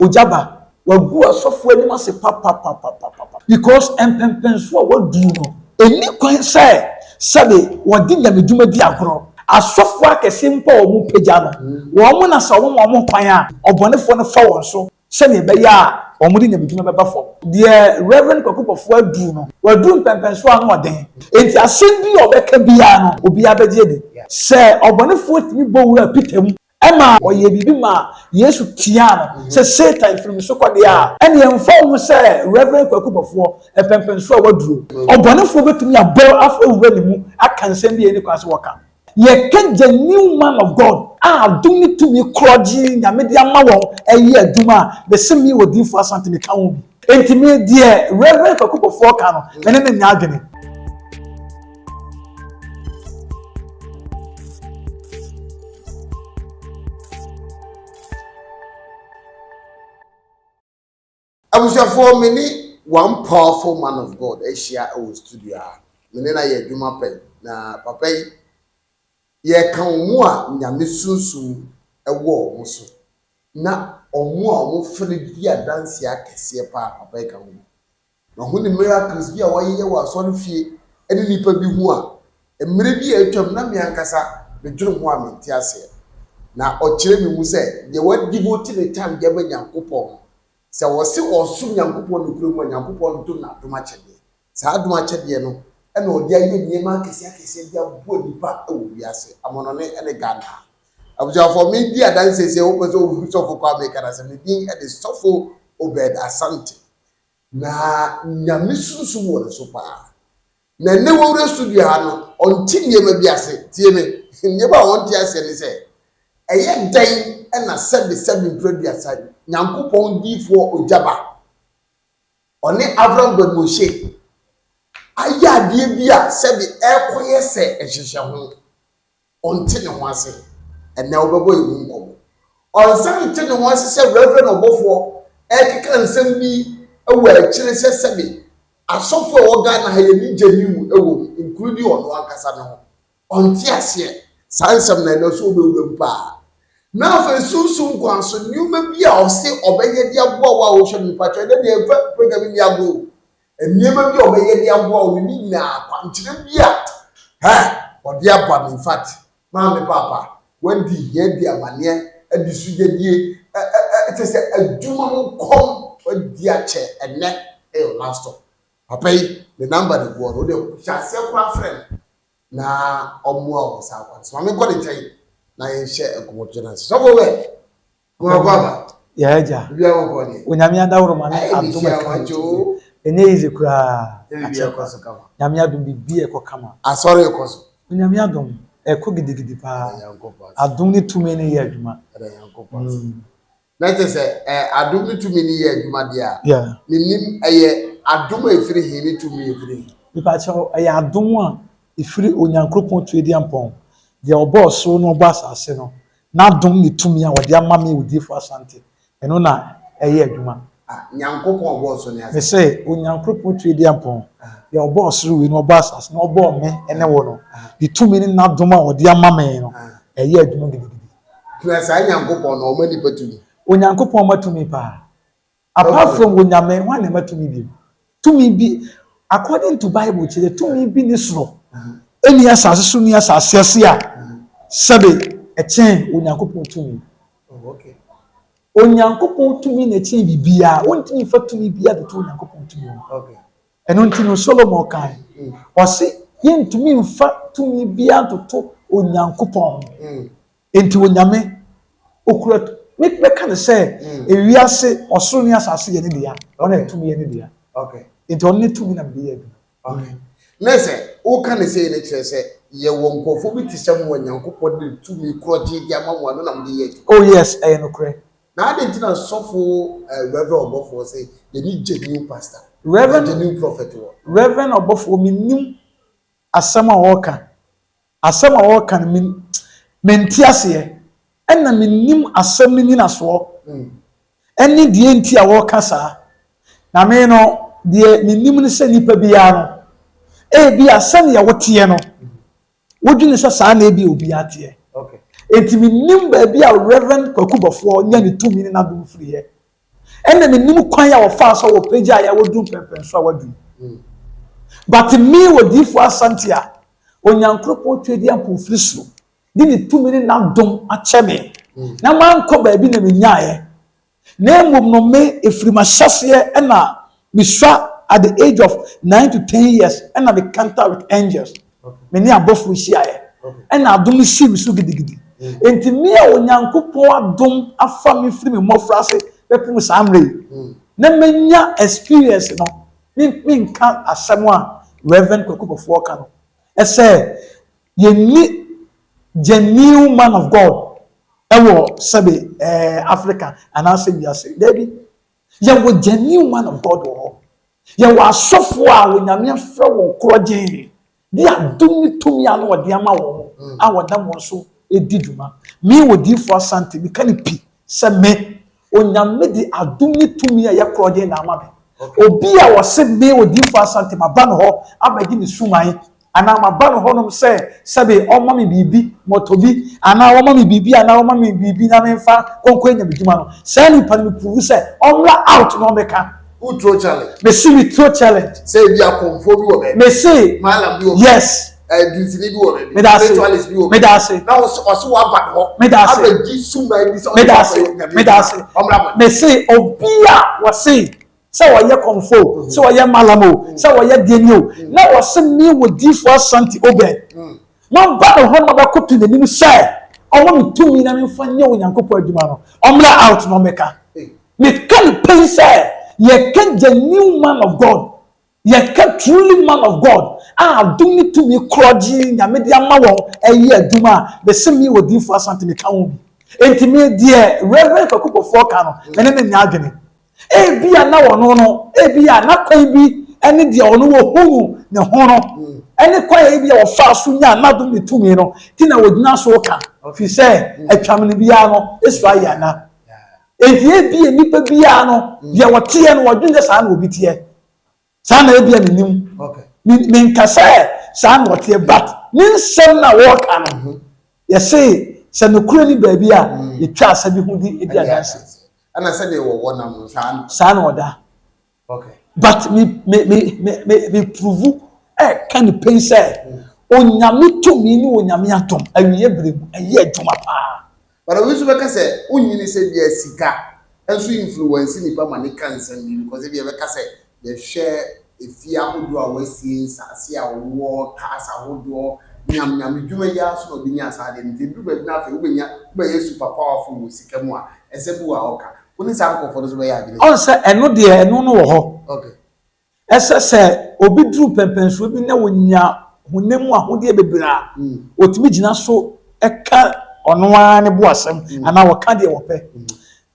Ogya ba, wagu asɔfoɔ anim ase papapapapapa because mpɛnpɛnsoɔ a waduru no, ɛnni kwan sɛ sɛbe wɔde nyamedwuma di agorɔ. Asɔfoɔ akɛseɛ mpo a wɔpagya no, wɔn na sɛ wɔma wɔn kwan a, ɔbɔnefoɔ no fa wɔn so sɛdeɛ ɛbɛyɛ a wɔde nyamedwuma bɛba fam. Deɛ Rev. Kwaku Bɔfoɔ aduru no, waduru mpɛnpɛnsoɔ a ano ɔden. Enti asɛm bi a ɔbɛka biara no, obiara bɛgye adi. Sɛ ɔbɔnefoɔ tumi bɔ wura Peter mu ma ɔyɛɛ biribi maa Yesu tiaa no sɛ Satan firi me so kɔ deɛ a, ɛnneɛ ɛmfa wo ho sɛ Rev. Kwaku Bɔfoɔ, mpɛnpɛnsoɔ a waduro. Ɔbɔnefoɔ bɛtumi abɔ awura ne mu aka nsɛm bi a ɛnni kwan sɛ wɔka. Yɛka genuine man of God a adom ne tumi korɔgyee Nyame de ama wɔn ɛyɛ adwuma a, mese me Odiyifoɔ Asante meka ho bi. Enti me deɛ Rev. Kwaku Bɔfoɔ ka no, me ne no nyɛ adwene. Abusuafoɔ me ne one powerful man of God ahyia wɔ studio ha. Me ne no ayɛ adwuma pɛn na papa yi yɛka wɔn a Nyame sunsum wɔ wɔn so na wɔn a wɔfrɛ di adanseɛ akɛseɛ paa papa yi ka ho bi. Mahu ne miracles bi a wayeyɛ wɔ asɔrefie ne nnipa bi ho a, mmere bi a atwam na me ankasa medwene ho a mente aseɛ. Na ɔkyerɛ me mu sɛ deɛ wadevote ne time de ama Nyankopɔn no, sɛ ɔse ɔresom Nyankopɔn nokorɛ mu a, Nyankopɔn dom no adom akyɛdeɛ. Saa adom akyɛdeɛ no na ɔde ayɛ nneɛma akɛseɛ akɛseɛ de aboa nnipa wɔ wiase, amanɔne ne Ghana ha. Abusuafoɔ, medi adanseɛ sɛ wopɛ sɛ wohu Sɔfo Kwame Kanasɛ, me din de Sɔfo Obed Asante. Na Nyame sunsum wɔ ne so paa. Na ɛnnɛ wawura studio ha no, ɔnte nneɛma bi ase. Tie me, nneɛma a ɔnte aseɛ ne sɛ, ɛyɛ dɛn na sɛbe sɛbe mprɛduasa Nyankopɔn diifoɔ Ogyaba, ɔne Avram Ben Moshe ayɛ adeɛ bi a sɛbe ɛrekɔyɛ sɛ nhyehyɛho. Ɔnte ne ho ase. Ɛnnɛ wobɛbɔ yɛn mu nkɔmmɔ. Ɔnsan nte ne ho ase sɛ Reverend ɔbɔfoɔ ɛrekeka nsɛm bi wɔ akyire sɛ sɛbe asɔfoɔ a ɛwɔ Ghana ha yɛn ani gye new wɔ mu including ɔno ankasa ne ho. Ɔnte aseɛ. Saa nsɛm no ɛnnɛ nso wobɛwura mu paa. Na afei sunsum kwan so nneɛma bi a ɔse ɔbɛyɛ de aboa wo a wohwɛ no mepakyɛw ɛnnɛ deɛ mfa program nni agorɔ o. Nneɛma bi a ɔbɛyɛ de aboa wo no ne nyinaa akwankyerɛ bi a hɛ ɔde aba no infact maame paapa wadi hia di amaneɛ adi so gyadie ɛ ɛ ɛ kyɛ sɛ adwuma ho kɔm wadi akyɛ ɛnɛ ɛyɛ last stop papa yi ne namba de guɔ no wode hyɛ aseɛ koraa frɛ no na ɔmmoa wo saa kwan so maame nkɔ ne nkyɛn na yɛnhyɛ nkɔmmɔtwetwe no ase sɔfo bɛ Yɛ agya. Onyame adaworo ma ne adom ɛka ɛnyɛ easy koraa. Nyame adom biribi ɛkɔ kama. Asɔre ɛkɔ so. Onyame adom ɛkɔ gidigidi paa. Adom ne tumi ne yɛ adwuma. Na kyerɛ sɛ adom ne tumi ne yɛ adwuma deɛ a. Menim ɛyɛ adom a ɛfiri he ne tumi ɛfiri he. Mepa kyɛw ɛyɛ adom a ɛfiri Onyankoropɔn Tuadiampɔn deɛ ɔbɔɔ soro na ɔbɔɔ asase no N'adom ne tumi a ɔde ama me Odiyifo Asante, ɛno na ɛyɛ adwuma. Ah, Nyankopɔn a ɔbɔɔ soro ne asase. Mese, Onyankoropɔn Tweaduampɔn, deɛ ɔbɔɔ soro wei na ɔbɔɔ asase na ɔbɔɔ me ne wo no, ne tumi ne n'adom a ɔde ama me no, ɛyɛ adwuma gidigidi. Na saa Nyankopɔn no, ɔma nnipa tumi? Onyankopɔn ma tumi paa. Apart from Onyame, hwan na ɛma tumi bio? Tumi bi, according to Bible kyerɛ tumi bi ni soro, ɛni asase so ni asase ase a sɛbe ɛkyɛn Onyankopɔn tumi. Oh, Onyankopɔn tumi na ɛkyɛn biribiara. Wontumi mfa tumi biara de to Onyankopɔn tumi ho. Ɛno nti no Solomon kae, mm. ɔse yɛntumi mfa tumi biara ntoto Onyankopɔn ho. Mm. Enti Onyame, okura me mɛka no sɛ mm. ewiase ɔsoro ne asase yɛ ne dea, ɔno na tumi yɛ ne dea. Okay. Enti ɔno ne tumi na mede yɛ adwuma. Okay. Na sɛ woka ne sɛ ne kyerɛ sɛ yɛwɔ nkurɔfoɔ bi te sɛ mo a Nyankopɔn de tumi korɔgye de ama mo a no na mode yɛ adwuma. Oh yes, ɛyɛ nokorɛ. Na adɛn nti na sɔfo eh, Reverend ɔbɔfoɔ sɛ yɛne genuine pastor, Reverend, genuine prophet wɔ? Reverend ɔbɔfoɔ menim asɛm a ɔreka. Asɛm a ɔreka no, me, mente aseɛ, ɛna mennim asɛm no nyinasoɔ, ɛne deɛ nti a ɔreka saa. Na me no, deɛ menim ne sɛ nipa biara no, ebia sɛdeɛ woteɛ no, wodwene sɛ saa na ebia obiara teɛ. Enti mennim baabi a Reverend Kwaku Bɔfoɔ nya ne tumi ne n'adom firiiɛ. Ɛna menim kwan a wɔfaa so a wɔpagyaeɛ a wɔduru mpɛmpɛnso a wɔadu yi. But me Odiyifoɔ Asante a Onyankoropɔn Tweaduampɔn firi soro de ne tumi ne n'adom akyɛ me na mankɔ baabi na menyaeɛ na mmom no me ɛfiri m'ahyɛseɛ ɛna mesua at the age of 9 to 10 years ɛna me counter with angels, me ne abɔfoɔ hyiaeɛ ɛna adom no sii me so gidigidi. Nti me a Onyankopɔn adom afa me firi me mmɔfra ase bɛpem saa mmerɛ yi na manya experience no, me menka asɛm a Reverend Kwaku Bɔfoɔ ka no ɛsɛ yɛnni genuine man of God ɛwɔ sɛbe Africa anaasɛ wiase. Daabi, yɛwɔ genuine man of God wɔ hɔ. Yɛwɔ asɔfoɔ a Onyame afrɛ wɔn korɔgyee de adom ne tumi a na wɔde ama wɔn a wɔnam wɔn so di dwuma. Me Odiyifoɔ Asante, meka ne pi sɛ me Onyame de adom ne tumi a ɛyɛ korɔgyee na ama me. Obi a wɔse me Odiyifoɔ Asante maba no hɔ abɛgye ne suman anaa maba no hɔnom sɛ sɛbe ɔma me biribi mɔtɔ bi anaa ɔma me biribi anaa ɔma me biribi na memfa kɔnkɔ anya me dwuma no, saa nipa no meprove sɛ ɔmmra out na ɔmmɛka. Wo throw challenge. Mesi me throw challenge. Sɛ ebi akɔnfoɔ bi wɔ baabi. Mesi. Malam bi wɔ baabi. Yes. Dunsini bi wɔ baabi. Meda ase. Spiritualist bi wɔ baabi. Meda ase. Na ɔsɛ ɔsɛ waba ne hɔ. Meda ase. Abɛgye suman bi sɛ ɔde Meda ase. kɔ Nyame. Meda ase. Ɔmmra bɔ. Mesi obi a wɔse sɛ wɔyɛ kɔnfo o, sɛ wɔyɛ malam o, sɛ wɔyɛ deɛni o, na wɔse me Odiyifoɔ Asante Obed maba ne hɔ na mabɛkoto n'anim sɛ ɔma me tumi na memfa nyɛ Onyankopɔn adwuma no, ɔmmra out na ɔmmɛka. Meka no pɛn sɛ yɛka genuine man of God, yɛka truly man of God a adom ne tumi korɔgye Nyame de ama wɔn ɛyɛ adwuma a, mese me Odiyifoɔ Asante meka ho bi. Enti me deɛ Reverend Kwaku Bɔfoɔ ka no, me ne no nyɛ adwene. Ebia na ɔno no, ebia na kwan bi ne deɛ ɔno wɔhunu ne ho no, ɛne kwan a ebia wɔfaa so nyaa n'adom ne tumi no, ti na wɔgyina so ka, firi sɛ atwam no biara no, esu ayɛ ana. Enti ebia nnipa biara no, deɛ wɔteɛ no, wɔdwene sɛ saa na obi teɛ. Saa na ebia menim. Menka sɛ saa na ɔteɛ, but ne nsɛm na wɔreka no, yɛse sɛ nokorɛ ni baabi a, yɛtwa asɛm bi ho di di adanse. Ɛna sɛdeɛ wɔwɔ nam no saa na. Saa na ɔda. But me me me me me me prove ɛka ne pɛn sɛ Onyame tumi ne Onyame adom awie bere mu ɛyɛ adwuma paa. But obi nso bɛka sɛ wonyini sɛ bia sika nso influence nipa ma ne ka nsɛm bi because ebi ɛbɛka sɛ yɛhwɛ efie ahodoɔ a wɔasie, nsaase a wɔwɔ, cars ahodoɔ, nyam nyame dwuma yi ara so na ɔde nya saa adeɛ no. Nti eduru baabi na afei wobɛnya wobɛyɛ super powerful wɔ sika mu a, ɛsɛ bi wɔ a ɔka. Wo ne saa nkurɔfoɔ no nso bɛyɛ adwene. Ɔn sɛ ɛno deɛ ɛno no wɔ hɔ. Ɛsɛ sɛ obi duru pɛmpɛnsoɔ bi na wɔnya honam mu ahodeɛ bebree a, wɔtumi gyina so ka ɔno ara ne bo asɛm anaa wɔka deɛ wɔpɛ.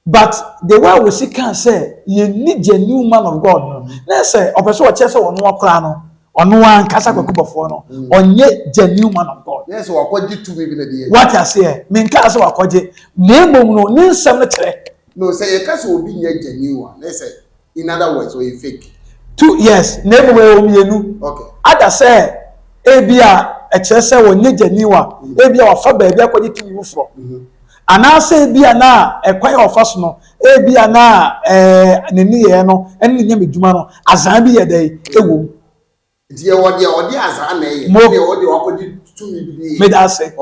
But the way a wɔsi kaa sɛ yɛnni genuine man of God no, na sɛ ɔpɛ sɛ ɔkyerɛ sɛ ɔno koraa no, ɔno ankasa Kwaku Bɔfoɔ no, ɔnyɛ genuine man of God. Yɛ sɛ wakɔgye tumi bi na de yɛ. Wate aseɛ? Menkaa sɛ wakɔgye, na mmom no, ne nsɛm no kyerɛ. No, sɛ yɛka sɛ obi nyɛ genuine a, na sɛ in other words ɔyɛ fake. Two, yes, na mmom ɛwɔ mmienu. Ada sɛ ebi a ɛkyerɛ sɛ wɔnyɛ genuine a, ebi a wafa baabi akɔgye tumi foforɔ. Anaasɛ ebi a na ɛkwan a ɔfa so no, ebi a na ne nneyɛɛ no ne ne nyamedwuma no, azaa bi yɛ dɛn ɛwɔ mu. Nti yɛwɔ deɛ ɔde azaa na ɛyɛ, Mo. ne deɛ ɔde wakɔgye tumi bi de yɛ. Meda ase.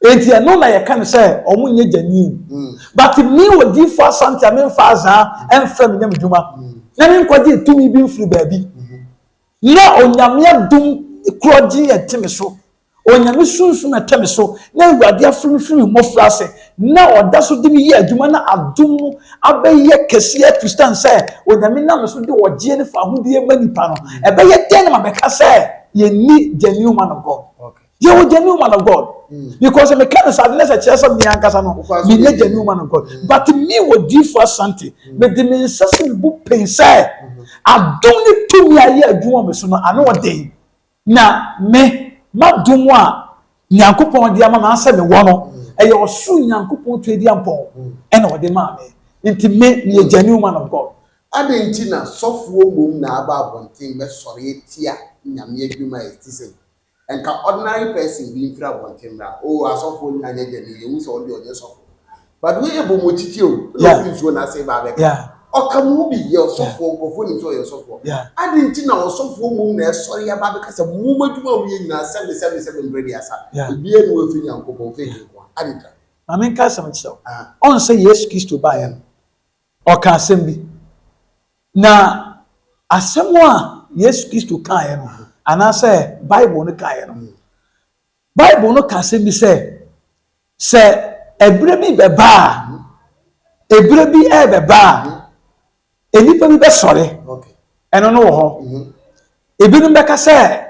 Enti ɛno na yɛka no sɛ ɔmo nyɛ genuine. But me Odiyifoɔ Asante a memfa azaa ɛmfrɛ me nyamedwuma na menkɔgye tumi bi mfiri baabi na Onyame adom korɔgye ɛte me so, Onyame sunsum ɛtɛ me so na Awurade afrɛ me firi me mmɔfra ase na ɔda so de me yɛ adwuma na adom no abɛyɛ kɛseɛ to stand sɛ Onyame nam me so de ɔgyeɛ ne fahodie ma nipa no, ɛbɛyɛ dɛn na mabɛka sɛ yɛnni genuine man of God? Yɛwɔ genuine man of God. Because meka no saa de na sɛ kyerɛ sɛ me ankasa no menyɛ genuine man of God. But me Odiyifoɔ Asante, mede me nsa si me bo pen sɛ adom ne tumi a ɛyɛ adwuma wɔ me so no ano ɔden. Na me, m'adom a Nyankopɔn de ama me anaasɛ mewɔ no, ɛyɛ ɔsoro Nyankopɔn Tweaduampɔn ɛna ɔde maa me. Nti me, meyɛ genuine man of God. Adɛn nti na sɔfoɔ mmom na aba abɔnten bɛsɔre atia Nyame adwuma a ɛte sei? Nka ordinary person bi mfiri abɔnten mmra. Oh, asɔfoɔ nyinaa nyɛ genuine, yɛhu sɛ ɔno deɛ ɔnyɛ sɔfo. But wei yɛ bɔmɔkyikyi o, ɛna ɔfiri nsuo no ase ba abɛka. Yeah. Ɔka mo ho bi yɛ ɔsɔfoɔ, nkurɔfoɔ nim sɛ ɔyɛ ɔsɔfoɔ. Adɛn nti na ɔsɔfoɔ mmom na ɛsɔre aba abɛka sɛ mo adwuma a moyɛ nyinaa sɛbe sɛbe sɛbe mprɛ aduasa, ebiara nni hɔ a ɛfiri Nyankopɔn, fake nko ara. Adɛn nti? Ma menka asɛm nkyerɛ wo. Ɔn sɛ Yesu Kristo baeɛ no, ɔkaa asɛm bi. Na asɛm a Yesu Kristo kaeɛ no, anaasɛ Bible no kaeɛ no, Bible no ka asɛm bi sɛ, sɛ ɛberɛ bi bɛba a, ɛberɛ bi ɛrebɛba a, nnipa bi bɛsɔre. Ɛno no wɔ hɔ. Ebinom bɛka sɛ,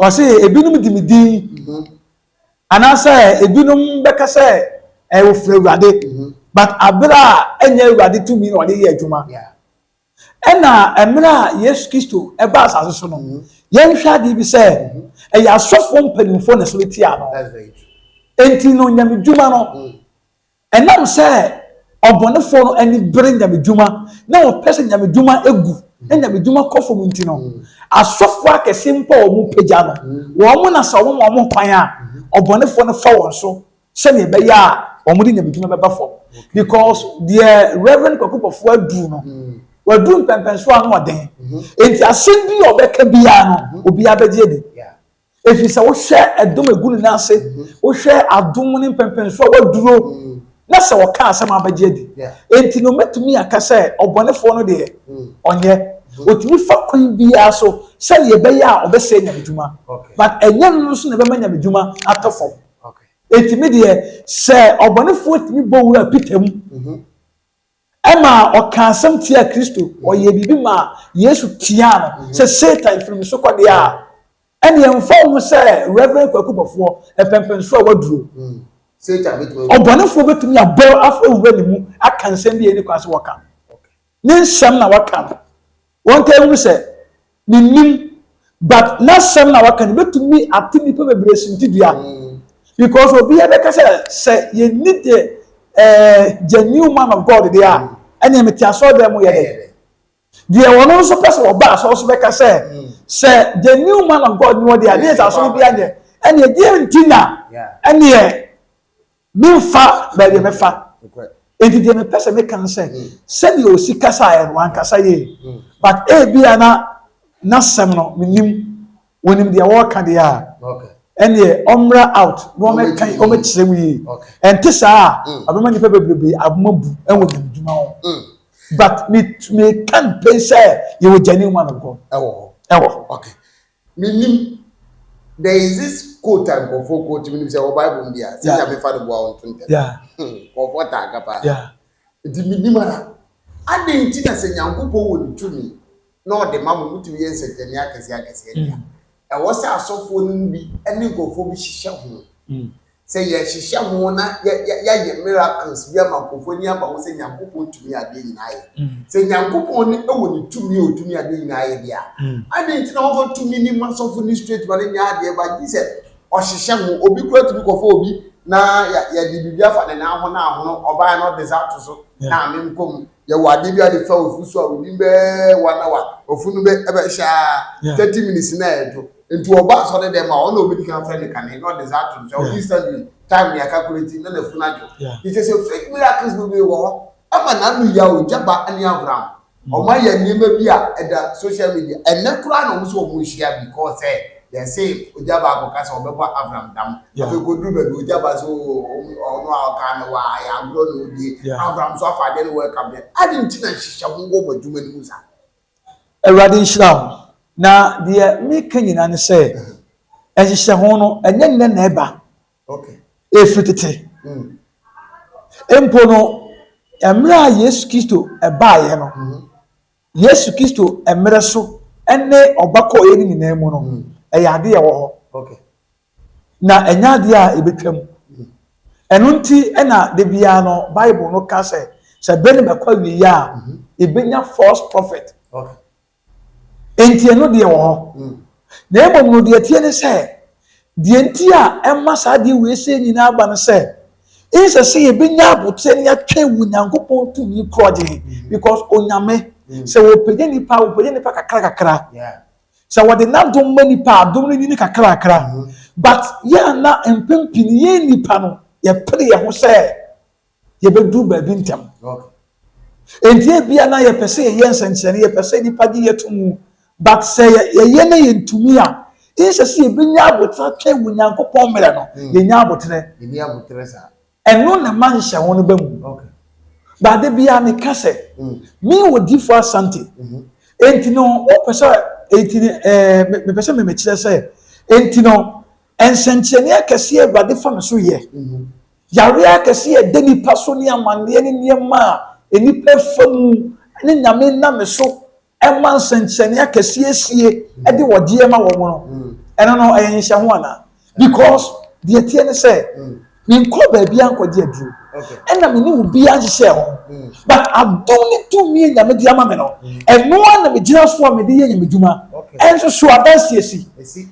ɔse ebinom di me din, anaasɛ ebinom bɛka sɛ ɛwɔ firi Awurade, but abere a ɛnyɛ Awurade tumi na ɔde yɛ adwuma. Ɛna mmerɛ a Yesu Kristo baa asase so no, yɛnhwɛ adeɛ bi sɛ ɛyɛ asɔfoɔ mpanimfoɔ na ɛsɔre tia no. Enti no nyamedwuma no, ɛnam sɛ ɔbɔnefoɔ no ani bere nyamedwuma na ɔpɛ sɛ nyamedwuma gu na nyamedwuma kɔ fam nti no, asɔfoɔ akɛseɛ mpo a wɔpagya no, wɔn na sɛ wɔma wɔn kwan a, ɔbɔnefoɔ no fa wɔn so sɛdeɛ ɛbɛyɛ a wɔde nyamedwuma bɛba fam because deɛ Reverend Kwaku Bɔfoɔ aduru no waduru mpɛmpɛnso ano ɔden nti asɛm bi a ɔbɛka biara no obiara bɛgye adi ɛfiri sɛ wohwɛ ɛdɔm egu ne nan ase wohwɛ adom ne mpɛmpɛnso a waduro na sɛ ɔka asɛm abɛgye adi nti no mɛtumi aka sɛ ɔbɔnefoɔ no deɛ ɔnyɛ otumi fa kwan biara so sɛdeɛ ɛbɛyɛ a ɔbɛsɛe nyamedwuma but ɛnyɛ no nso na ɛbɛma nyamedwuma atɔ fam. Enti me deɛ, sɛ ɔbɔnefoɔ tumi bɔ wura Peter mu ma ɔka asɛm tia Kristo, ɔyɛ biribi ma Yesu tiaa no sɛ Satan firi me so kɔ deɛ a, ɛnneɛ mfa wo ho sɛ Reverend Kwaku Bɔfoɔ, mpɛmpɛnsoɔ a waduro. Ɔbɔnefoɔ bɛtumi abɔ awura ne mu aka nsɛm bi a ɛnni kwan sɛ wɔka. Ne nsɛm na waka no, wɔnka ehunu sɛ menim, but n'asɛm na waka no betumi ate nnipa bebree suntidua. Because obiara bɛka sɛ sɛ yɛnni the eh, genuine man of God deɛ a, ɛnneɛ mete asɔredan mu yɛ dɛ. Deɛ wɔn nso pɛ sɛ wɔba asɔre so bɛka sɛ sɛ genuine man of God ni wɔ deɛ a, ne yɛ sɛ asɔre bi anyɛ. Ɛnneɛ deɛ nti na ɛnneɛ Memfa baabi a mɛfa. Enti deɛ mepɛ sɛ meka no sɛ, sɛdeɛ ɔsi kasaeɛ no, wankasa yie. But ebia na n'asɛm no, menim, wɔnim deɛ wɔreka deɛ a, ɛnneɛ ɔmmra out na ɔmmɛka, ɔmmɛkyerɛ mu yie. Ɛnte saa a, ɔbɛma nnipa bebrebe aboma bu wɔ nyamedwuma ho. But me, meka no pen sɛ yɛwɔ genuine man of God. Ɛwɔ hɔ. Ɛwɔ hɔ. Okay. Menim, there is this quote a nkurɔfoɔ quote, menim sɛ ɛwɔ Bible mu bi a, sɛ Nyame fa no boa wo nto ntɛm. Nkurɔfoɔ taa ka paa. Nti menim ara. Adɛn nti na sɛ Nyankopɔn wɔ ne tumi na ɔde ma mo, motumi yɛ nsɛnkyerɛnne akɛseɛ akɛseɛ deɛ a, ɛwɔ sɛ asɔfoɔ no mu bi ne nkurɔfoɔ bi hyehyɛ ho. Sɛ yɛhyehyɛ ho na yɛayɛ miracles bi ama nkurɔfoɔ ani aba ho sɛ Nyankopɔn tumi adeɛ nyinaa yɛ. Sɛ Nyankopɔn ne wɔ ne tumi a ɔtumi adeɛ nyinaa yɛ deɛ a, adɛn nti na wɔmfa tumi ne ma sɔfo ne straight ma no nyɛ adeɛ ba gye sɛ ɔhyehyɛ ho. Obi kura tumi kɔfa obi na yɛde biribi afa ne nan ho na ahono ɔbaa na ɔde nsa ato so na amem kɔ mu. Yɛwɔ adeɛ bi a de fa ofu so a within bɛɛ one hour ofu no bɛ ɛbɛhyɛ a 30 minutes na ɛdwo. Nti ɔba asɔre dɛm a ɔna obedi kan frɛ ne kane na ɔde nsa ato no so yeah. Instantly time ne akakuleti na n'afunu adwo. Nti kyerɛ sɛ fake miracles bebree wɔ hɔ ɛma n'ano yɛ a ogyaba ne Avram ɔmo ayɛ nneɛma bi a ɛda social media ɛnɛ koraa na ɔmo sɛ ɔmo nhyia because sɛ yɛse ogyaba akɔka sɛ ɔbɛbɔ Avram dam afei koduru baabi ogyaba sɛ ɔno a ɔka no wa ayɛ agorɔ na odie Avram so afa adeɛ no welcome deɛ adi nti na nhyehyɛ ho wɔ mo adwuma no mu saa. Awurade nhyira wo. Na deɛ meka nyinaa ne sɛ, nhyehyɛho no, ɛnyɛ nnɛ na ɛba. Ɛfiri tete. Mpo no, mmerɛ a Yesu Kristo baeɛ no, Yesu Kristo mmerɛ so ne ɔba kɔeɛ no nyinaa mu no, ɛyɛ adeɛ ɛwɔ hɔ. Na ɛnyɛ adeɛ a ɛbɛtwam. Ɛno nti na da biara no Bible no ka sɛ, sɛ bɛ no bɛkɔ awieeɛ a, yɛbɛnya false prophet. Enti ɛno deɛ wɔ hɔ. Na mmom no deɛ ɛteɛ ne sɛ, deɛ nti a ɛma saa adeɛ wei sɛ nyinaa ba no sɛ, nsɛ sɛ yɛbɛnya aboterɛ ne yɛatwɛn wɔ Nyankopɔn tumi korɔgye because Onyame sɛ wɔpagya nipa a, wɔpagya nipa kakra kakra. Sɛ wɔde n'adom ma nipa a, adom no nyini kakrakra. But yɛ a na mpɛn pii no yɛn nipa no, yɛpere yɛn ho sɛ yɛbɛduru baabi ntɛm. Enti ebia na yɛpɛ sɛ yɛyɛ nsɛnkyerɛnne, yɛpɛ sɛ nnipa gye yɛn to mu, but sɛ yɛyɛ na yɛntumi a, ɛnsɛ sɛ yɛbɛnya aboterɛ atwɛn wɔ Nyankopɔn mmerɛ no. Yɛnya aboterɛ. Yɛnni aboterɛ saa. Ɛno na ɛma nhyɛho no ba mu. But da biara meka sɛ, me Odiyifoɔ Asante, enti no wopɛ sɛ, enti no ɛɛ mepɛ sɛ mekyerɛ sɛ, enti no nsɛnkyerɛnne akɛseɛ Awurade fa me so yɛ. Yareɛ akɛseɛ a ɛda nnipa so ne amanneɛ ne nneɛma a nnipa fa mu ne Nyame nam me so ma nsɛnkyerɛnne akɛseɛ sie de ɔgyeɛ ma wɔn no, ɛno no ɛyɛ nhyɛho anaa? Because deɛ ɛteɛ ne sɛ, menkɔ baabiara nkɔgye aduro, ɛna me ne obiara nhyehyɛɛ ho, but adom ne tumi a Nyame de ama me no, ɛno ara na megyina so a mede yɛ Nyame dwuma, ɛnso so adanseɛ si.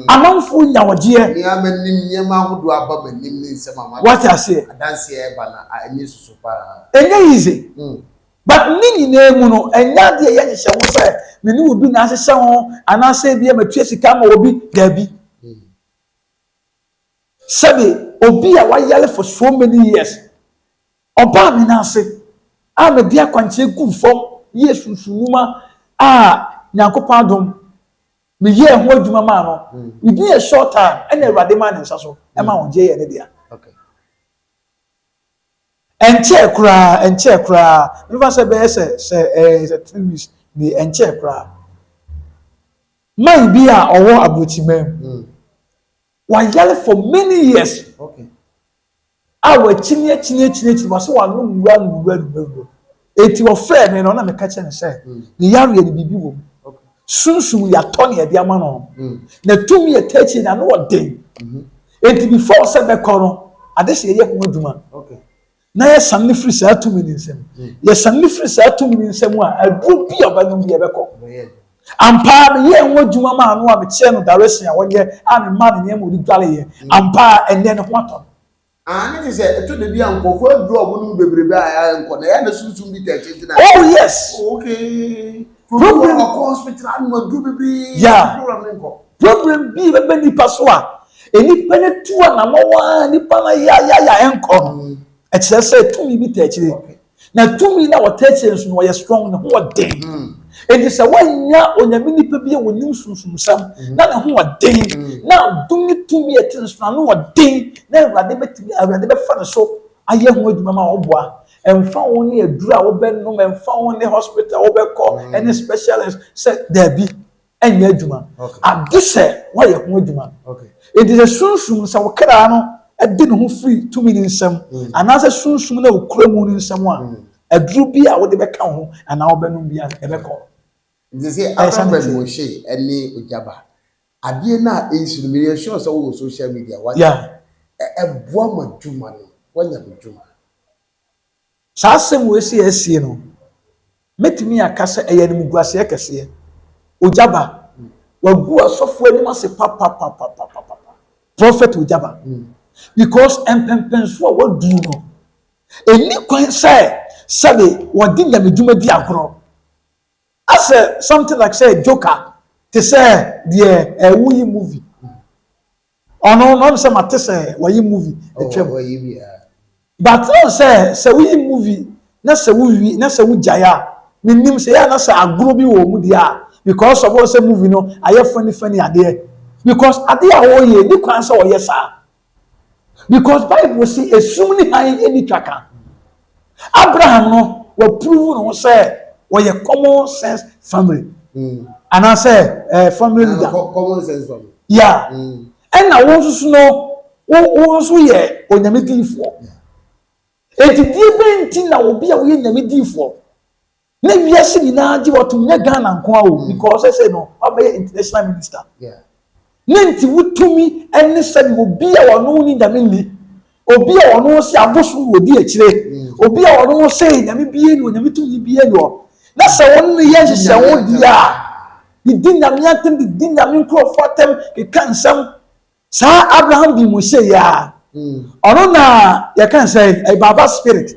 Amanfoɔ nya ɔgyeɛ. Me ara m'anim nneɛma ahodoɔ aba m'anim ne nsɛm a mate. Wate aseɛ? Adanseɛ ɛreba no ani soso paa. Ɛnyɛ easy. But ne nyinaa mu no, ɛnyɛ adeɛ a ɛyɛ nhyehyɛ ho sɛ me ne obi na ahyehyɛ ho anaasɛ ebia matua sika ama obi. Daabi. Sɛbe obi a wayare for so many years, ɔbaa me nan ase a mede akwankyerɛ guu fam yɛɛ sunsum nnwuma a Nyankopɔn adom meyɛɛ ho adwuma maa no within a short time ɛna Awurade maa ne nsa so ɛma ɔgye yɛ ne dea. Ɛnkyɛɛ koraa, ɛnkyɛɛ koraa, mefa sɛ bɛyɛ sɛ sɛ ɛɛ sɛ 3 weeks ni, ɛnkyɛɛ koraa. Man bi a ɔwɔ aburokyiman mu, wayare for many years a wakyini akyini akyini akyini, wɔsɛ wanom nwura nwura nwura nwura. Eti ɔfrɛɛ me no na meka kyerɛ no sɛ ne yareɛ no biribi wɔ mu. Sunsum yɛatɔ ne yɛde ama no. Na tumi yɛ taa akyire na ano ɔden. Eti before sɛ bɛkɔ no, ade sɛ yɛyɛ ho adwuma. Na yɛsane no firi saa tumi no nsam. Yɛsane no firi saa tumi no nsam a, aduro bi a ɔbɛnom bi ɛbɛkɔ. Ampa ara meyɛɛ ho adwuma maa no a mekyerɛɛ no direction a ɔnyɛ a memaa no nneɛma a ɔde dwareeɛ. Ampa ara ɛnnɛ ne ho atɔ no. Ah, ne te sɛ ɛtɔ da bi a nkurɔfoɔ aduro a wɔnom bebrebe a ɛyɛ nkɔ na ɛyɛ na sunsum bi tɛ akyi ntina. Oh yes. Oh, okay. Problem ɔkɔ hospital anom aduro bebree. Yeah. Problem ne nkɔ. Problem bi bɛbɛ nipa so a nipa no tu anamɔ a nipa no yayaya ɛnkɔ no. Ɛkyerɛ sɛ tumi bi tɛ akyire. Na tumi na ɔtɛ akyire nso no ɔyɛ strong, ne ho ɔden. Enti sɛ woanya Onyame nipa bi a wɔnim sunsumsɛm na ne ho ɔden na adom ne tumi a ɛte ne so na ano ɔden na Awurade bɛtumi, Awurade bɛfa ne so ayɛ ho adwuma ma ɔboa. Ɛmfa ho ne aduru a wobɛnom, ɛmfa ho ne hospital a wobɛkɔ ɛne specialist sɛ daabi ɛnyɛ adwuma. Ade sɛ woayɛ ho adwuma. Enti sɛ sunsum sɛ wo kra no de ne ho firi tumi ne nsam anaasɛ sunsum na okura mu ne nsam a, aduru bi a wode bɛka wo ho anaa wobɛnom bi a ɛbɛkɔ. Nti sɛ Abraham Ben Moshe ne Ogyaba, adeɛ no a ɛsi no, meyɛ sure sɛ wowɔ social media, wate? Ɛboa ma dwuma no, woanya mo dwuma. Saa asɛm wei sɛ yɛasie no, mɛtumi aka sɛ ɛyɛ animguaseɛ kɛseɛ. Ogyaba, wagu asɔfoɔ anim ase papapapapapa. Prophet Ogyaba. Because mpɛmpɛnso a waduru no, ɛnni kwan sɛ sɛbe wɔde nyamedwuma di agorɔ. Asɛ something like sɛ joker, te sɛ deɛ ɛwoyi movie. Ɔno no, ɔno sɛ mate sɛ wayi movie atwam. But ɔn sɛ sɛ woyi movie na sɛ wowie na sɛ wogyae a, menim sɛ yɛ na sɛ agorɔ bi wɔ mu deɛ a, because of ɔn sɛ movie no ayɛ funny funny adeɛ. Because adeɛ a ɔyɛ ni kwan sɛ ɔyɛ saa. Because Bible si esum ne hann ɛni twaka. Abraham no waprove ne ho sɛ ɔyɛ common sense family. Anaasɛ family leader. Common sense family. Yeah. Ɛna wɔn nso so no, wo nso yɛ Onyame diifoɔ. Enti deɛ bɛn nti na obi a woyɛ Nyame diifoɔ na wiase nyinaa gye wɔtom, nyɛ Ghana nko ara o, because ɛsɛ no wabɛyɛ international minister. Ne nti wotumi ɛne sɛbi obi a ɔno ne Nyame nni, obi a ɔno sɛ abosom na ɔdi akyire, obi a ɔno sɛ Nyame bie ni, Onyame tumi bie ni hɔ, na sɛ wɔn ne yɛ nhyehyɛ ho deɛ a, didi Nyame atɛm, didi Nyame nkurɔfoɔ atɛm, keka nsɛm. Saa Abraham bi mu hyɛ yi a, ɔno na yɛka sɛ ɛyɛ Baba spirit.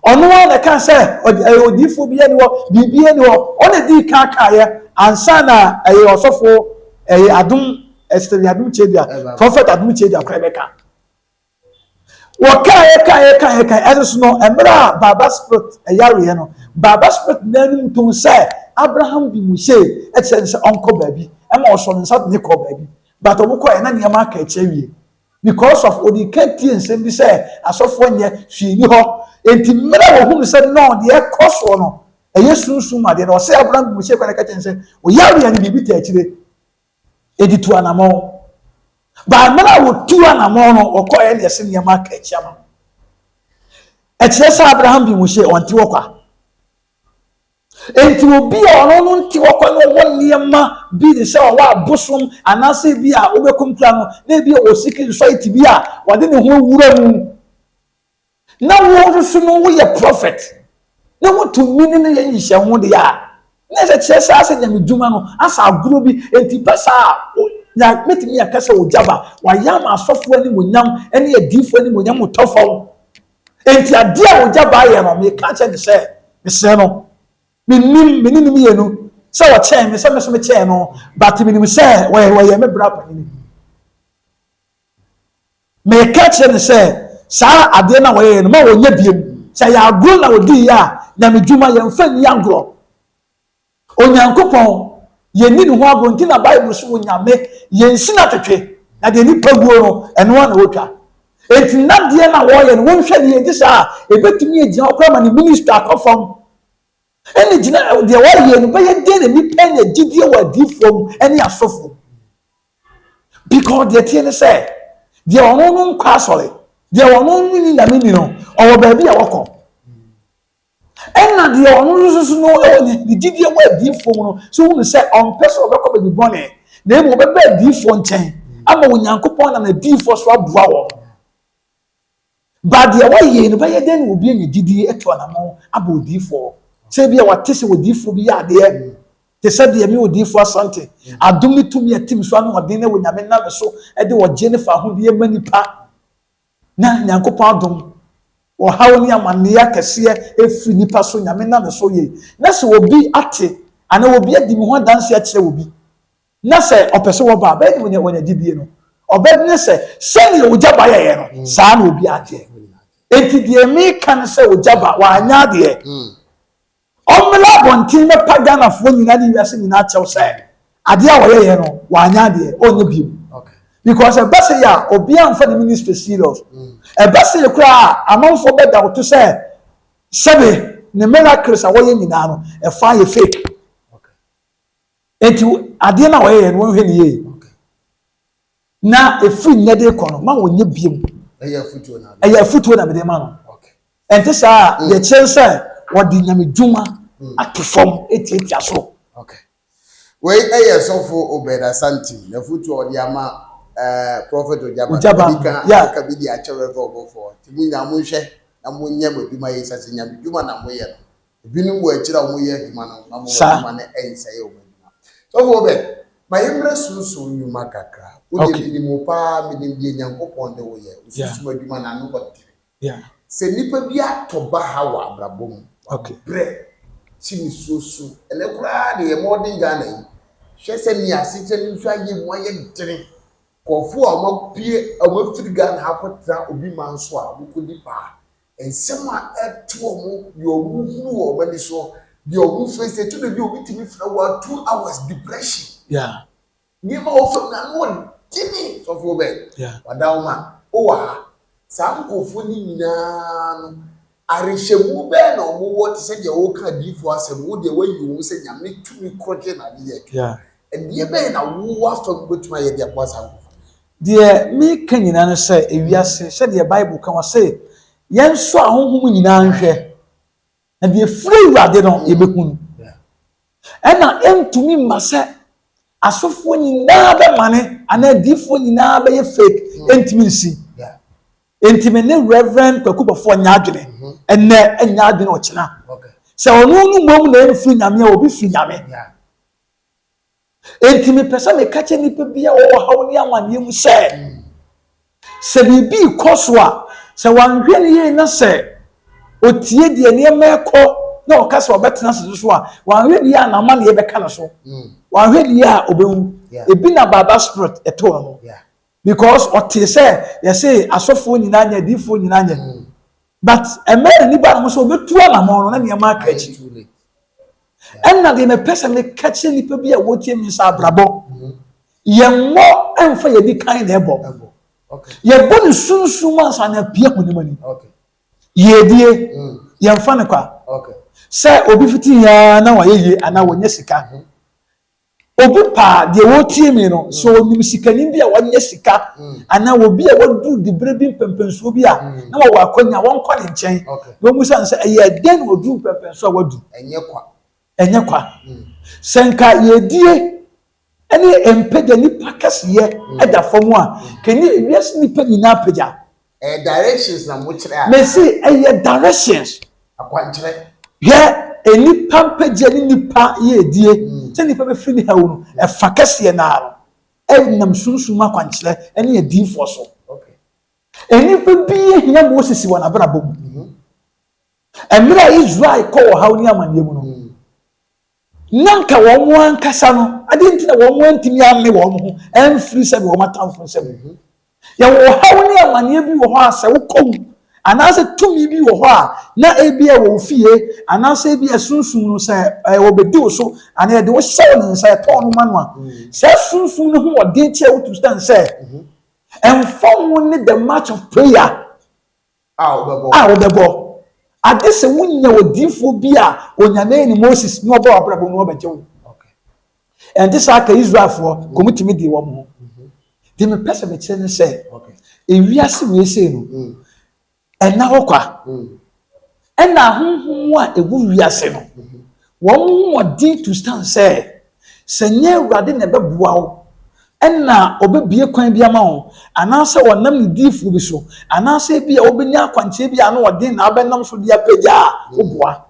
Ɔno ara na ɛka sɛ ɛyɛ odiyifoɔ bi ani hɔ, biribi ani hɔ. Ɔno di kan kaeɛ ansa na ɛyɛ ɔsɔfo ɛyɛ Adom, ɛsɛ Adom Kyedua, Prophet Adom Kyedua koraa bɛka. Wɔkaeɛ kaeɛ kaeɛ kaeɛ ɛso so no, mmerɛ a Baba Spirit yareɛ no, Baba Spirit n'anom tom sɛ Abraham bi mu sei kyerɛ no sɛ ɔnkɔ baabi, ɛma ɔsɔ ne nsa de ne kɔɔ baabi. But ɔmo kɔɛ na nneɛma aka akyi awie. Because of ɔdii kan tie nsɛm bi sɛ asɔfoɔ nyɛ hwee nni hɔ. Enti mmerɛ a wɔhunu sɛ no deɛ ɛkɔ soɔ no ɛyɛ sunsum mu adeɛ no, ɔsɛ Abraham bi mu sei kwan na ɛka kyerɛ no sɛ ɔyareɛ no biribi taa akyire. Enti tu anamɔn. Ba mmerɛ a wɔtu anamɔn no, wɔkɔɛ na ɛsɛ nneɛma aka akyi ama no. Ɛkyerɛ sɛ Abraham bi mu sei ɔnte hɔ kwa. Enti obi a ɔno no nte hɔ kwa na ɔwɔ nneɛma bi te sɛ ɔwɔ abosom anaasɛ ebi a wobɛkɔm kura no na ebi a ɔwɔ secret society bi a wɔde ne ho awura mu na wo nso so no woyɛ prophet na wotumi ne no yɛ nhyehyɛ ho deɛ a na ɛsɛ kyerɛ saa sɛ nyame dwuma no asa agorɔ bi. Enti ba saa a na mɛtumi aka sɛ ogyaba wayɛ ama asɔfoɔ animonyam ne adiifoɔ animonyam tɔ fam. Enti adeɛ a ogya baeɛ no, meka kyerɛ no sɛ, mesrɛ no, mennim, me ne no mmienu, sɛ ɔkyɛn me, sɛ me nso mekyɛn no, but menim sɛ wɔyɛ wɔyɛ me bra panyini. Meka kyerɛ no sɛ, saa adeɛ no a wɔyɛyɛ no, ma wɔnyɛ biem. Sɛ ɛyɛ agorɔ na wɔdiiɛ a, nyamedwuma, yɛmfa nni agorɔ. Onyankopɔn, yɛnni ne ho agorɔ nti na Bible so Onyame, yɛnsi no atwetwe, na deɛ nipa guo no, ɛno ara na wɔtwa. Enti nadeɛ no a wɔyɛ no, wɔnhwɛ ne yie, nti saa a, ɛbɛtumi agyina hɔ koraa ma ne ministry akɔ fam. Ɛne gyina deɛ wɔyɛ no bɛyɛ den na nipa anya gyidie wɔ adiifoɔ mu ne asɔfoɔ mu. Because deɛ teɛ ne sɛ, deɛ ɔno no nkɔ asɔre, deɛ ɔno no nni nyame ni no, ɔwɔ baabi a wɔkɔ. Ɛna deɛ ɔno nso so no wɔ ne gyidie wɔ adiyifoɔ mu no so hunu sɛ ɔmpɛ sɛ ɔbɛkɔ baabi bɔne, na mmom ɔbɛba adiyifoɔ nkyɛn ama Onyankopɔn nam n'adiyifoɔ so aboa wɔn. Ba deɛ wɔyɛ no bɛyɛ dɛn na obi anya gyidie atu anammɔn aba odiyifoɔ? Sɛ ebia wate sɛ odiyifoɔ bi yɛ adeɛ te sɛ deɛ me odiyifoɔ Asante, adom ne tumi a ɛte me so ano ɔden na Onyame nam me so de ɔgye ne fahodie ma nipa, Na Nyankopɔn adom, ɔhaw ne amanneɛ akɛseɛ ɛfiri nipa so, Nyame nam so yei. Na sɛ obi ate, anaa obi adi me ho adanseɛ akyerɛ obi, na sɛ ɔpɛ sɛ wɔba a, bɛyɛ de wɔnya gyidie no, ɔbɛdwene sɛ, sɛdeɛ ogya ba yɛeɛ no, saa na obi adeɛ. Enti deɛ meka ne sɛ ogya ba, wanyɛ adeɛ. Ɔmmra abɔnten mmɛpa Ghanafoɔ nyinaa ne wiase nyinaa kyɛw sɛ adeɛ a wɔyɛyɛ no wanyɛ adeɛ ɔnyɛ bio. Because ɛba sɛ yɛ a obiara mfa ne ministry serious. Ɛba sɛ yɛ koraa a amanfoɔ bɛda woto sɛ sɛbe ne miracles a wɔyɛ nyinaa no ɛfa yɛ fake. Enti adeɛ no a wɔyɛyɛ no wɔnhwɛ ne yie. Na ɛfiri nnɛ de rekɔ no, ma wɔnyɛ biom. Ɛyɛ afotuo na mede ma no. Ɛnte saa a, deɛ kyerɛ sɛ wɔde nyamedwuma ato fam atiatia so. Wei ɛyɛ sɔfo Obed Asante n'afotuo a ɔde ama ɛɛ Prophet Ojaba. Ojaba no, yeah. Aka bi de akyɛ Reverend ɔbɔfoɔ. Nti mo nyinaa monhwɛ na monyɛ mo adwuma yie sɛ sɛ nyamedwuma na moyɛ no. Ebinom wɔ akyiri a wɔyɛ adwuma no na wɔn adwuma no nsɛe wɔn adwuma. Sɔfo Obed, ma yɛmmrɛ sunsum nnwuma kakra. Wo deɛ menim wo paa, menim deɛ Nyankopɔn de wo yɛ. Wo sunsum adwuma no ano ɔdene. Sɛ nnipa bi atɔ baha wɔ abrabɔ mu, wabrɛ, kyi nisuo su, ɛnɛ koraa deɛ yɛ modern Ghana yi, hwɛ sɛ nea asekyerɛ no nso ayɛ mu ayɛ dene. Nkurɔfoɔ a wɔapue, wɔafiri Ghana ha akɔtena obi man so a wɔkɔdi paa. Nsɛm a ɛto wɔn, deɛ wɔhunu wɔ wɔn ani soɔ, deɛ wɔn face, ɛtɔ da bi a obi tumi frɛ wo a 2 hours depression. Nneɛma a wɔfam no ano ɔdene sɔfoɔ bɛn. Wada wo ma wowɔ ha. Saa nkurɔfoɔ no nyinaa no, arehyɛmu bɛn na wɔwɔ te sɛ deɛ wɔka adiyifoɔ asɛm, wo deɛ woayi wo ho sɛ Nyame tumi korɔgye na ade yɛ adwuma. Ɛdeɛ bɛn na wo afam wobɛtumi ayɛ de aboa saa nkurɔfoɔ no? Deɛ meka nyinaa ne sɛ, ewiase, sɛdeɛ Bible ka, ɔse, yɛnsɔ ahonhom nyinaa nhwɛ, na deɛ ɛfiri Awurade no, yɛbɛhu no. Ɛna ɛntumi mma sɛ asɔfoɔ nyinaa bɛmane anaa adiyifoɔ nyinaa bɛyɛ fake, ɛntumi nsi. Enti me ne Reverend Kwaku Bɔfoɔ nyɛ adwene ɛnnɛ, ɛnyɛ adwene ɔkyena. Sɛ ɔno no mmom na ɛmfiri Nyame a, obi firi Nyame. Enti mepɛ sɛ meka kyerɛ nnipa bi a wɔwɔ haw ne amanneɛ mu sɛ, sɛ biribi rekɔ so a, sɛ wanhwɛ no yie na sɛ otie deɛ nneɛma rekɔ na ɔka sɛ ɔbɛtena ase so a, wanhwɛ no yie a n'amanneɛ bɛka no so. Wanhwɛ no yie a ɔbɛwu. Ebi na Baba Spirit ɛtoo no no. Because ɔtee sɛ yɛse asɔfoɔ nyinaa nyɛ, adiyifoɔ nyinaa nyɛ. But ɛmɛ na nipa no ho sɛ ɔbɛtu anamɔn no na nneɛma aka akyi. Ɛna deɛ mepɛ sɛ meka kyerɛ nipa bi a wɔtie me sɛ abrabɔ yɛmmɔ ɛmfa yɛdi kan na ɛbɔ. Yɛbɔ ne sunsum ansa na apue honam ani. Yiedie, yɛmfa no kwa. Sɛ obi fiti yɛn na wayɛ yie anaa wɔnyɛ sika. Obi paa, deɛ ɔretie me no, sɛ ɔnim sikani bi a wanya sika anaa obi a waduru diberɛ bi mpɛmpɛnsoɔ bi a na wɔwɔ akwanya, wɔnkɔ ne nkyɛn na wɔmmisa no sɛ ɛyɛ dɛn na waduru mpɛmpɛnsoɔ a wadu. Ɛnyɛ kwa. Ɛnyɛ kwa. Sɛ nka yɛdie ne mpagya nipa kɛseyɛ da fam a, kɛne wiase nipa nyinaa pagya. Ɛyɛ directions na mo kyerɛ a. Mese ɛyɛ directions. Akwankyerɛ. Hwɛ nnipa mpagya ne nnipa yiedie sɛ nnipa bɛfiri ne haw no ɛfa kɛseɛ no ara no ɛnam sunsum akwankyerɛ ne adiyifoɔ so. Nnipa bi hia Moses wɔ n'abrabɔ mu. Mmerɛ a Israel kɔ ɔhaw ne amanneɛ mu no, na nka wɔn ankasa no, adeɛ nti na wɔn antumi amme wɔn ho amfiri sɛdeɛ wɔn atamfo nsam. Yɛwɔ ɔhaw ne amanneɛ bi wɔ hɔ a sɛ wokɔ mu anaasɛ tumi bi wɔ hɔ a na ebi a wɔ wo fie anaasɛ ebi a sunsum no sɛ wɔbɛdi wo so anaa yɛde wo hyɛ wo ne nsa yɛtɔn no ma no a, saa sunsum no ho ɔden kyerɛ wo to stand sɛ ɛmfa ho ne the match of prayer a wobɛbɔ. A wobɛbɔ. Ade sɛ wonya odiyifoɔ bi a Onyame ne Moses na ɔbɔ w'abrabɔ mu na ɔbɛgye wo. Ɛnte saa ka Israelfoɔ kɔm tumi dii wɔn ho. Deɛ mepɛ sɛ mekyerɛ ne sɛ, ewiase wei sei no, ɛnna hɔ kwa. Ɛna ahonhom a ɛwɔ wiase no, Wɔn ho wɔ den to stand sɛ, sɛ nyɛ Awurade na ɛbɛboa wo, ɛna ɔbɛbue kwan bi ama wo, anaasɛ ɔnam ne diifoɔ bi so, anaasɛ ebia wobɛnya akwankyerɛ bi a ano ɔden na abɛnam so de apagya a, woboa.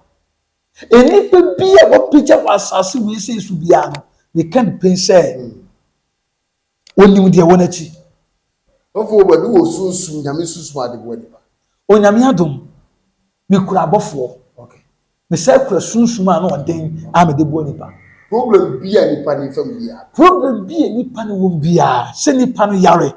Nnipa bi a wɔapagya wɔ asase wei sei so biara no, meka no pen sɛ, Onim deɛ ɛwɔ n'akyi. Sɔfo Obadi wɔ sunsum, Nyame sunsum ade boa nipa. Onyame adom, me kura abɔfoɔ. Okay. Me san kura sunsum a ano ɔden a mede boa nipa. Problem bi a nipa no fa mu biara. Problem bi a nipa no wɔ mu biara, sɛ nipa no yare,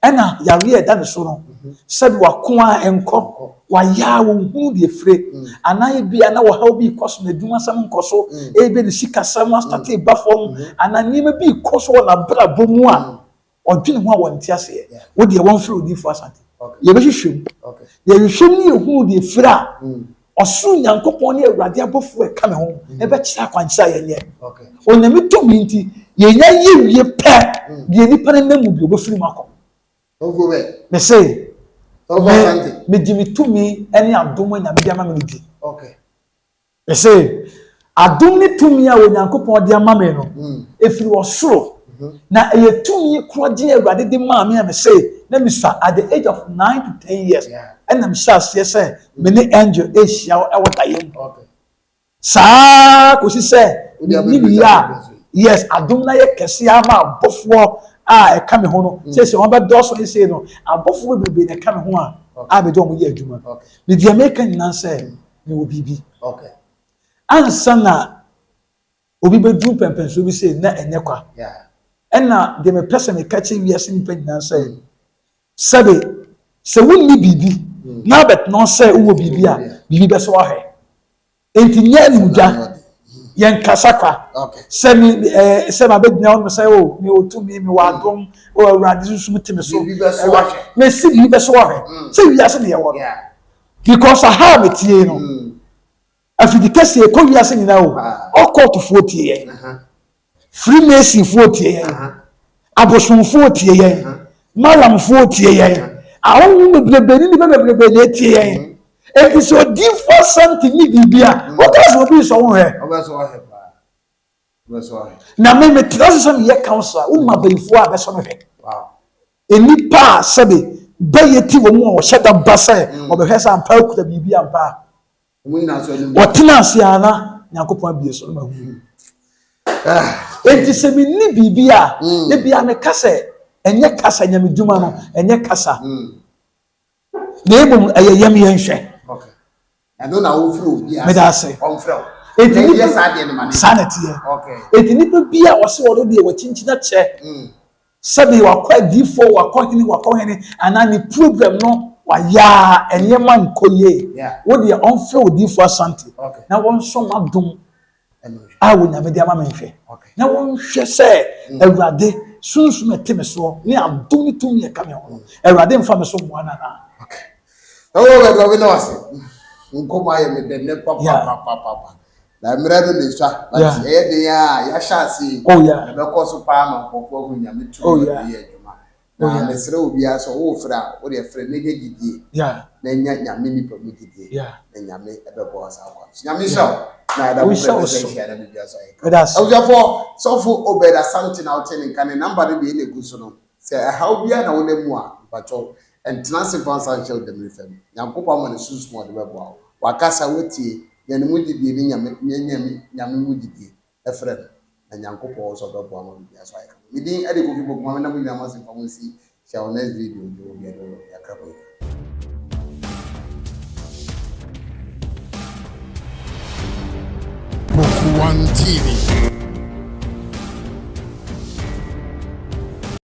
ɛna yareɛ a ɛda ne so no, sɛbi wako a ɛnkɔ, wayɛ a wɔnhunu deɛ ɛfire, anaa ebia na ɔhaw bi rekɔ so, n'adwumasɛm nkɔ so, ebia ne sikasɛm astate ba fam, anaa nneɛma bi rekɔ so wɔ n'abrabɔ mu a ɔdwene ho a wɔnte aseɛ. Wo deɛ wɔmfrɛ Odiyifoɔ Asante. Yɛbɛhwehwɛ mu. Yɛhwehwɛ mu ne yɛhunu deɛ ɛfire a, ɔsoro Nyankopɔn ne Awurade abɔfoɔ a ɛka ne ho bɛkyerɛ akwankyerɛ a yɛnyɛ. Onyame tumi nti, yɛnya yɛ wie pɛ, deɛ nipa no nam mu bi, ɔbɛfiri mu akɔ. Mese, me, megye me tumi ne adom a Nyame de ama me no di. Mese, adom ne tumi a Onyankopɔn de ama me no, ɛfiri ɔsoro. Na ɛyɛ tumi korɔgye a Awurade de maa me a mese, na mesua at the age of 9 to 10 years, ɛna mehyɛ aseɛ sɛ me ne angel ɛrehyia wɔ daeɛ mu. Saa kɔsi sɛ menyiniiɛ a, yes, adom no ayɛ kɛseɛ ama abɔfoɔ a ɛka me ho no. Seesei wɔn bɛdɔɔso ne sei no, abɔfoɔ bebrebe na ɛka me ho a a mede wɔn yɛ adwuma. Me deɛ meka nyinaa sɛ mewɔ biribi. Ansa na obi bɛduru mpɛmpɛnsoɔ bi sei na ɛnyɛ kwa. Ɛna deɛ mepɛ sɛ meka kyerɛ wiase nnipa nyinaa sɛ, sɛbe sɛ wonni biribi na abɛtena sɛ wowɔ biribi a, biribi bɛsɔ ahwɛ. Enti nyɛ animdwa, yɛnkasa kwa. Sɛ me ɛɛ sɛ mabɛgyina hɔ nom sɛ o oh, mewɔ tumi, mewɔ adom, o Awurade sunsum te me so. Mesi biribi bɛso ahwɛ. Sɛ wiase na yɛwɔ no. Because aha a metie no, afidi kɛseɛ kɔ wiase nyinaa o. Ɔkɔɔtofoɔ tie yɛn. Freemasonfoɔ tie yɛn. Abosomfoɔ tie yɛn. Malamfoɔ tie yɛn. Ahonhom bebrebe ne nnipa bebrebe na etie yɛn. Enti sɛ odiyifoɔ asante ne biribi a, woka sɛ obi nsɔ wo hwɛ. Na me metra ase sɛ meyɛ council a, wonim abayifoɔ a bɛsɔ me hwɛ. Nnipa a sɛbe bɛyɛ ti wɔ mu a wɔhyɛ da ba sɛ wɔbɛhwɛ sɛ ampa akura biribi ampa a. Wɔtena ase ara na Nyankopɔn abue so no ma hu. Enti sɛ menni biribi a, ebia meka sɛ ɛnyɛ kasa, nyamedwuma no, ɛnyɛ kasa. Na mmom ɛyɛ yɛm yɛnhwɛ. Ɛno na wofrɛ obi a meda ase. Ɔmfrɛ wo. Enti nipa saa deɛ no ma ne. Saa na ɛteɛ. Enti nipa bi a ɔse ɔno deɛ wakyinkyin akyɛ. Sɛbi wakɔ adiifoɔ, wakɔ hene, wakɔ hene, anaa ne problem no wayɛ a nneɛma nkɔ yie. Wo deɛ ɔmfrɛ odiifoɔ Asante na wɔnsɔ m'adom a Onyame de ama me nhwɛ. Na wɔnhwɛ sɛ mm. Awurade sunsum ɛte me soɔ ne adom ne tumi ɛka me ho no. Awurade mfa me so mmoa no anaa. Ɛwɔ baabi a wobɛda wase. Nkɔmmɔ ayɛ me dɛ nnɛ papapapapa. Na mmerɛ no na esua, but ɛyɛ den a yɛahyɛ ase yi, oh, ɛbɛkɔ so paa ma nkurɔfoɔ ahu Nyame tumi oh, ɔde yɛ adwuma. Oh, Na mesrɛ obiara sɛ wofrɛ a, wodeɛ frɛ na nya gyidie, na nya Nyame nipa mu gyidie, na Nyame ɛbɛboa wo saa kwan so. Nyame nhyira wo, na ɛda foforɔ ɛbɛsan ahyia na biribiara so ayɛ kama. Abusuafoɔ, Sɔfo Obed Asante na wote ne nka, ne number no deɛ ɛna ɛgu so no. Sɛ ɛhaw biara na wonam mu a, mpakyɛw, ntena ase mfa wo nsa nhyɛ wo damiri fam. Nyankopɔn ama no sunsum a ɔde bɛboa wo. Wakasa, woatie. Nya ne mu gyidie ne Nyame, nya Nyame, Nyame mu gyidie na frɛ no, na Nyankopɔn nso ɔbɛboa ma biribiara so ayɛ kama. Me din de Kofi Poku, ma me na mo nyinaa mo ase mfa mo nsi hyia wɔ next video nti wɔ biara wɔ yɛakra mo nyinaa. Poku One TV.